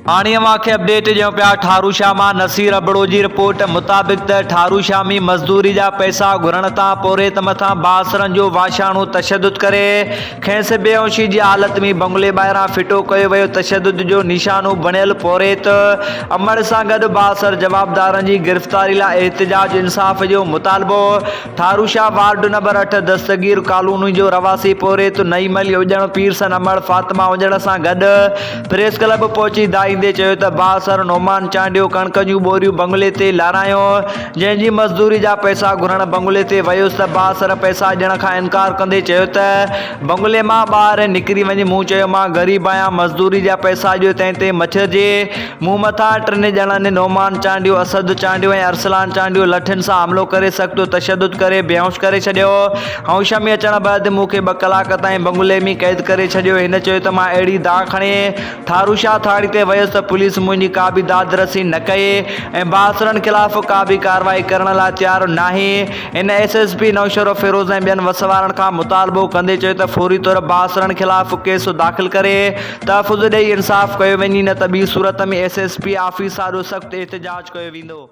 هاڻي اوهان کي اپڊيٽ ڏيون پيا ٺاروشاه مان نصير ابڙو جي رپورٽ مطابق ته ٺاروشاه ۾ مزدوري جا پئسا گهرڻ تان پورهيت مٿان بااثرن جو وحشاڻو تشدد ڪري کيس بيهوشي جي حالت ۾ بنگلي ٻاهران ڦٽو ڪيو ويو تشدد جو نشانو بڻيل پورهيت امڙ سان گڏ بااثر جوابدارن جي گرفتاري لاء احتجاج انصاف جو مطالبو ٺاروشاه وارڊ نمبر اٺ دستگير ڪالوني جو رهواسي پورهيت نعيم علي اڄڻ پيرسن امڙ فاطمه اڄڻ سان گڏ پريس ڪلب پهچي دانهيندي چيو ته بااثر نعمان چانڊيو ڪڻڪ جون ٻوريون بنگلي تي لارايو جنهن جي مزدوري جا پئسا گهرڻ بنگلي تي ويس ته بااثر پئسا ڏيڻ کان انڪار ڪندي چيو ته بنگلي مان ٻاهر نڪري وڃ مون چيو مان غريب آهيان مزدوري جا پئسا ڏيو تنهن تي مڇرجي مون مٿان ٽن ڄڻن نعمان چانڊيو، اسد چانڊيو ۽ ارسلان چانڊيو لٺين سان حملو ڪري سخت تشدد ڪري بيهوش ڪري ڇڏيو. هوش ۾ اچڻ بعد مون کي ٻه ڪلاڪ تائين بنگلي ۾ قيد ڪري ڇڏيو. هن چيو ته مان اهڙي دانهن کڻي ٺاروشاه ٿاڻي تي ويس ته پوليس منهنجي ڪا به داد رسي نه ڪئي ۽ بااثرن خلاف ڪا به ڪارروائي ڪرڻ لاء تيار ناهي. هن ايس ايس پي نوشهروفيروز ۽ ٻين وس وارن کان مطالبو ڪندي چيو ته فوري طور بااثرن خلاف ڪيس داخل ڪري تحفظ ڏئي انصاف ڪيو وڃي نه ته ٻي صورت ۾ ايس ايس پي آفيس آڏو سخت احتجاج ڪيو ويندو.